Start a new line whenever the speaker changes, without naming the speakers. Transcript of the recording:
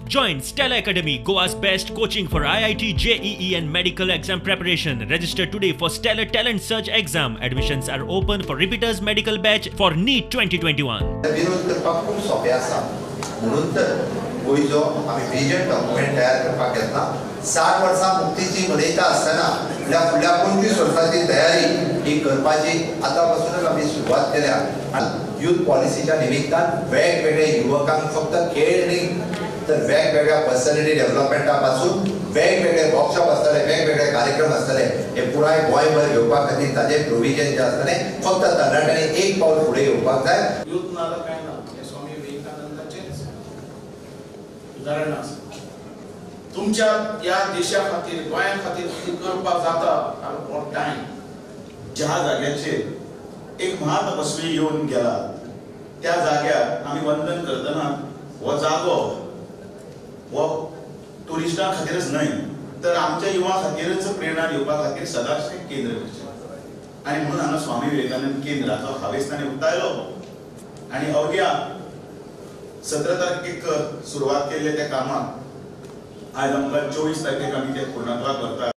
Join Stellar Academy, Goa's best coaching for IIT, JEE and medical exam preparation. Register today for Stellar Talent Search exam. Admissions are open for repeaters medical batch for NEET 2021.
विरोध करपाक खूब सोंपें आसा म्हणून तर गोंयचो आमी vision document तयार करपाक घेतला. 60 वर्सां मुक्तीची मनयता आसतना म्हळ्यार फुडल्या 25 वर्सांची तयारी ही करपाची आतां पासूनच आमी सुरवात केल्या. युथ पॉलिसीच्या निमित्तान वेगवेगळे युवकांक फक्त खेळ न्ही तर वेगवेगळ्या पर्सनॅलिटी डेव्हलपमेंटा पासून वेगवेगळे वर्कशॉप आसतले, वेगवेगळे कार्यक्रम आसतले, हे पुराय गोंयभर घेवपा खातीर ताजें प्रोविजन जें आसतलें फक्त तरणाट्यांनी एक पावल फुडें येवपाक जाय.
युथ ना जाल्यार कांय ना, हें स्वामी विवेकानंदाचेंच उदाहरण आसा. तुमच्या ह्या देशा खातीर, गोंया खातीर कितें करपाक जाता हांव टायम.
ज्या जाग्याचेर एक महातपस्वी येवन गेला त्या जाग्यार आमी वंदन करतना हो जागो हो ट्युरिस्टां खातीरच न्हय तर आमच्या युवा खातीरच प्रेरणा दिवपा खातीर सदांच तें केंद्र करचें. आनी म्हणून हांगा स्वामी विवेकानंद केंद्राचो हावेस ताणें उक्तायलो आनी अवघ्या 17 तारखेक सुरवात केल्ल्या त्या कामाक आयज आमकां 24 तारखेक आमी ते पूर्णत्वाक व्हरतात.